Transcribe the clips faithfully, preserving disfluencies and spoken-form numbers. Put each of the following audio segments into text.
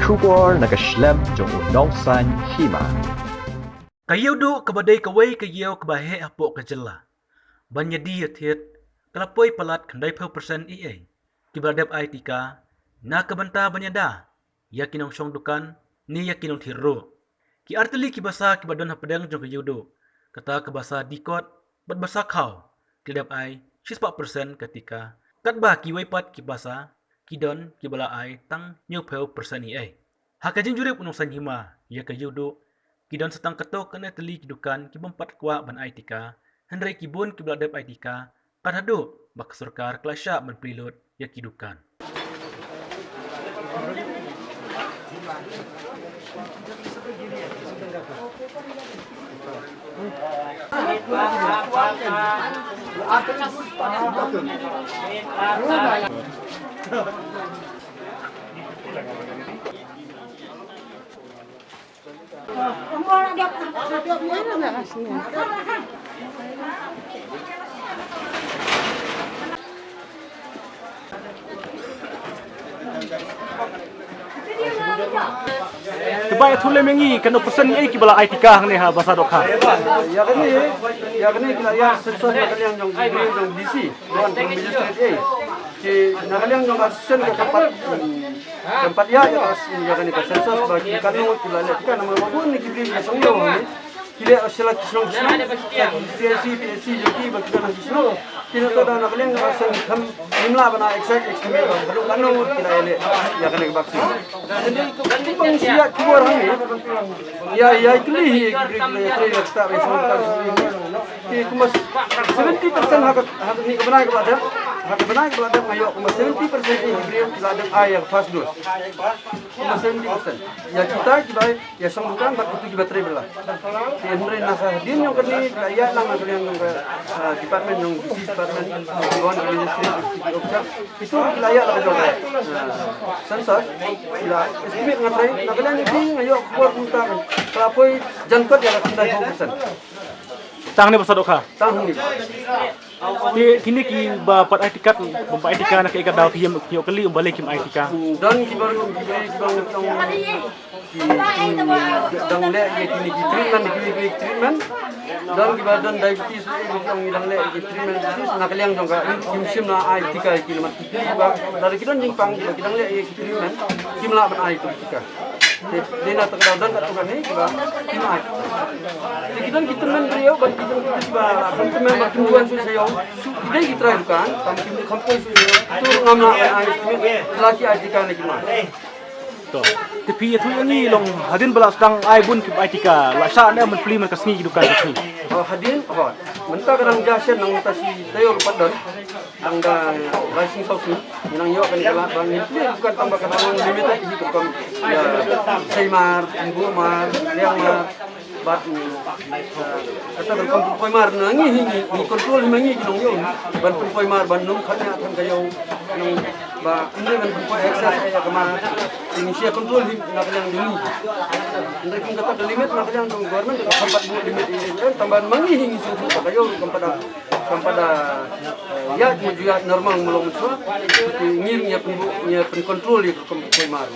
Khubor na ka shlem jong u Nongsaiñ Hima. Ka Ïewduh kaba dei kawei ka ïew kaba heh hapoh ka jylla ban ïa die ïa thied, ka la poi palat khyndai phew percent ïa kiba la dep ai tika na ka bynta ban ïada ïa ki nongshong dukan ne ïa ki nongthied ruh. Ki artylli ki basa kiba don hapdeng jong ka Ïewduh, kata ka basa Dikot bad basa Khaw, ki la dep ai shispah percent ka tika, katba kiwei pat ki basa ki don kiba la ai tang hynñiew phew percent ïa. Ha ka jingjurip u Nongsaiñ Hima ïa ka Ïewduh, ki don sa tang katto katne tylli ki dukan ki bym pat kwah ban ai tika, hynrei ki bun kiba la dep ai tika, kat haduh ba ka sorkar ka la shah ban plie lut ïa ki dukan. Te ba ïathuh lem ïa ngi, katno percent ngi ei kiba la ai tika hangne ha Basa Dohkha? Ïa kane, ïa kane ki la ïa census na ka liang jong ki briew jong D C, don jong Magistrate A. Ki na ka liang jong ka session ka pat, hmm, ka pat ïa, ïa ka s-, ïa kane ka census ba ki katno ki la leh tika namar ba bun ki briew ki sngewthuh hangne. Ki leh sha la ki shnong ki shnong, sha ki C S C, P S C, jong ki ba ki don ha ki shnong. Ki na ka da na ka liang ka seng kham ngim lah ban ai exact estimate ba haduh katno ki la ïaleh ïa kane ka vaccine. Hynrei kumba ngi shu ïa ki bor hangne, ïa, ïa kylli hi ki briew ki la ïatrei ïa kata ba shnong ka shnong. Ki kumba seventy percent ha ka, ha kane ka bnai kaba la dep, ha ka bnai kaba la dep nga ïoh kumba seventy percent ki briew ki la dep ai ïa ka first dose. Kumba seventy percent. Ïa kita kiba ïa shong dukan bad kito kiba trei bylla. Te hynrei na ka hadien jong kane, ka ïa lang na ka liang jong ka, ah, department jong D C department, jong ka ministry, D C officer. Ito ki la ïa la ka jong ka, ah, census, ki la estimate nga trei, na ka liang jong ki nga ïoh khubor kumta ka la poi jan kot ïa la khyndai phew percent. Tang ne Basa Dohkha? Tang ne. Te kine kiba pat ai tika, bym pat ai tika na kaei ka daw, ki ïa ïoh kylli ym balei kim ai tika? Hmm, don kiba ruh, kiba, kiba ngutang ki, ki dang leh ïa kine ki treatment, ki, ki treatment. Don kiba don diabetes, ki ong dang leh ïa ki treatment diabetes. Na ka liang jong ka, kim shym la ai tika ïa ki namar ki, kiba, lada ki don jingpang, kiba ki dang leh ïa ki treatment, kim lah ban ai ïa ki tika. Te, te na tang ka don katto katne kiba kim ai. Te ki don ki tymmen briew bad ki don ki kiba kim tymmen bad kim ju wan shuh sha ïew. Shu ki dei ki trai dukan, tang kim ju kham poi shuh sha ïew. Te ngam lah ban ai estimate la ki ai tika ne kim ai. To. Te phi ïathuh ïa ngi long hadien ba la sdang ai bun ki ai tika, la shah ne ban plie man ka sngi ki dukan ka sngi? Oh, hadien, oh. Mynta ka dang ja shen nang mynta shi taïew ruh pat don. Tang da lai sngi saw sngi ngi nang ïoh kane ka lad ba ngin plie ruh kan tang ba ka dang long limited hi ka rukom. Ïa, sei mar, pynbuh mar, liang mar. Bad, mm, kata ka rukom pynpoi mar na ngi hi ngi, ngi control hi ma ngi ki nongïew ban pynpoi mar ban ym khat ïa than ka ïew. Nang ba ym dei ban pynpoi excess ïa ka mar. Ngi shu control hi na ka liang jong ngi. Hynrei kum kata ka limit na ka liang jong government ka kham pat buh limit ïa ngi. Tang ba ma ngi hi ngi shu buh ka ïew rukom pat da Kam pat da, eh, ïa, ngi ju ïa normal mlong mynshuwa. Ngi, ngi ïa pynbuh, ngi ïa pyncontrol ïa ka kam pynpoi mar.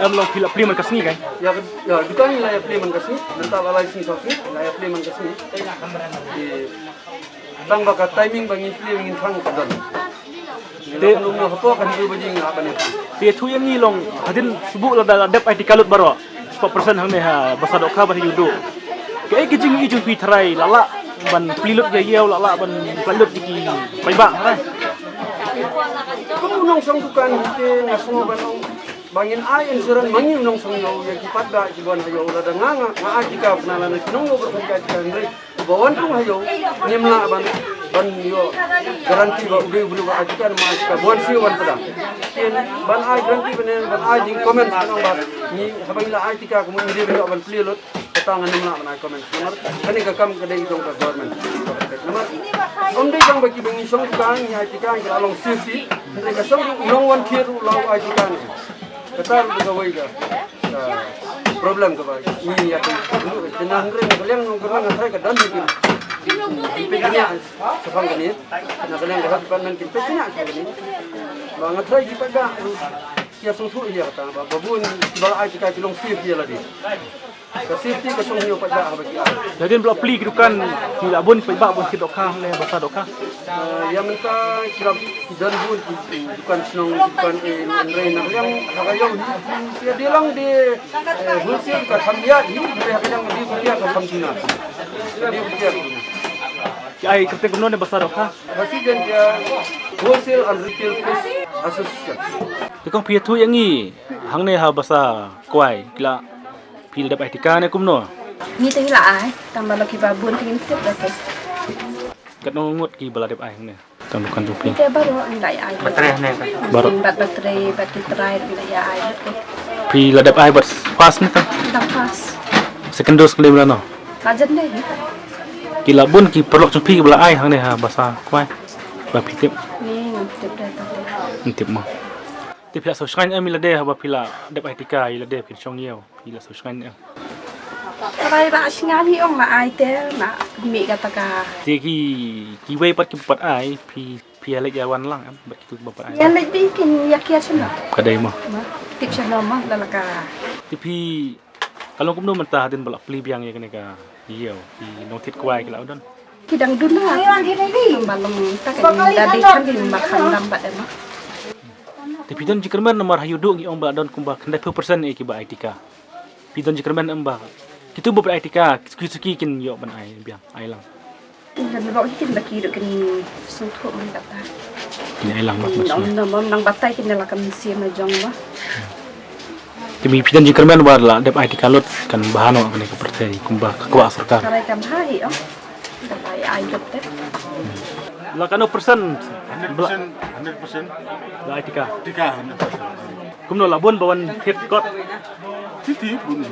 Em long phi la plie man ka sngi kan? Ïa, ïa, dukan ngi la ïa plie man ka sngi. Mynta la lai sngi saw sngi, la ïa plie man ka sngi. Te tang ba ka timing ba ngin plie ngin thrang ka don. Te ngi la pynlong noh hapoh ka hynriew baje ngi la ban ïa plie. Te ïathuh ïa ngi long hadien shu buh lada dep ai tika lut baroh. Spah persen hangne ha Basa Dohkha bad ha Ïewduh. Kaei ka jingïohi jong phi tharai la lah ban plie lut ïa ïew, la lah ban plie lut ïa ki paidbah tharai? Kum u nongshong dukan te nga sngew ban ong ba ngin ai insurance ma ngi u nongshong ïew ïa ki paidbah kiba wan ha ïew lada nga nga nga ai tika na lada ki nongïew ba ki ai tika hynrei Ba wan rung ha ïew ngim lah ban, ban ïoh guarantee ba u dei u briew ba ai tika, ma ai tika ba wan siew wan pda. Kin ban ai guarantee ban, ban ai jingcomment ban ong ba ngi haba ngi la ai tika kumno ngi dei ban ïoh ban plie lut, kata ngan ym lah ban ai comment. Namar kane ka kam ka dei jong ka government. Namar ym dei tang ba kiba ngi shong tika ngi ai tika ngi la long safety, hynrei ka shong u nongwan thied ruh la u ai tika ngi. Kata ruh ka wei ka. Ka problem kaba ngi ïa ka, ka na hynrei na ka liang nongkyrmen nga tharai ka don hi ki, ki peit bniah shaphang kane. Na ka liang ka health department ki peit bniah shaphang kane. Ba nga tharai ki paidbah ruh Ïa sngewthuh ïa kata ba, ba bun kiba la ai tika ki long safe ïa lade. Ka safety ka shong hi u paidbah haba ki ai. Hadien ba la plie ki dukan, ki la bun paidbah bun ki dohkha ne basa dohkha. Eh, ïa mynta ki la, ki don bun ki dukan shnong, dukan, eh, hynrei na liang ha ka ïew hi, hi, hi, dei lang de, eh, wholesale ka kham ïaid hi, hynrei ha ka liang de kutia ka kham duna. Dei kutia ka duna. Ki ai kyrteng kumno ne basa dohkha? President ïa Wholesale and Retail Fish Association. Te kong phi ïathuh ïa ngi hangne ha basa kwai ki la, phi la dep ai tika ne kumno? Ngi te ngi la ai, tang ba la kiba bun te ngim tip da te. Katno ngut kiba la dep ai hangne? Tang dukan jong phi. Ngi te baroh ngi la ai. Baroh. Bad battery, bad ki trai ngi la ai. Phi la dep ai bad first ne tang? Tang first. Second dose kali mrano? Lajan dei. Ki la bun ki paralok jong phi kiba la ai hangne ha basa kwai? Ba phi tip? Ngi ngam tip da tang. Ngam tip mo. Te phi la sngewsynei em ïa lade haba phi la dep ai tika ïa lade phi shong ïew, phi la sngewsynei em? Trai ba sngewsynei ong la ai te na mih kata ka. Te ki, kiwei pat kiba pat ai phi, phi ïa leit ïa wan lang em bad kitu kiba pat ai? Ïa leit dei kin ïa kiar shano. Ka dei mo. Tip shano mo la la ka. Te phi Ka long kumno mynta hadien ba la plie biang ïa kane ka ïew, ki nongthied kwai ki la don? Ki dang duna. Ba long ta ka da dei kan ki ba khandam bad em. Te phi don jingkyrmen namar ha ïuh duh ngi ong ba la don kumba khyndai phew percent ïa kiba ai tika. Phi don jingkyrmen em ba kitu ba ai tika, suki suki kin ïoh ban ai biang, ai lang? Kin da bok kin da ki ruh kin sngewthuh man kata. Kin ai lang bad kin ong da mom nang batai kin da la kan sim na jong ba. Te phi don jingkyrmen ba la dep ai tika lut kan bha noh kane ka pyrthei kumba ka kwah sorkar. Ka rai ka bha hi ong. Ka rai ai lut te. La kano percent? Hundred percent, hundred percent. La ai tika. Tika hundred percent. Kumno la bun ba wan thied kot? Titi bun.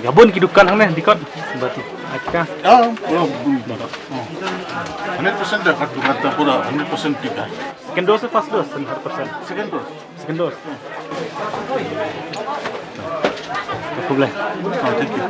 Ka bun ki dukan hangne dikot. Ba ti ai tika. Ah, bun. Hundred percent da kat dukan ta pura hundred percent tika. Second dose, first dose, hundred percent. Second dose. Second dose. Ka khublei. Ah, thank you.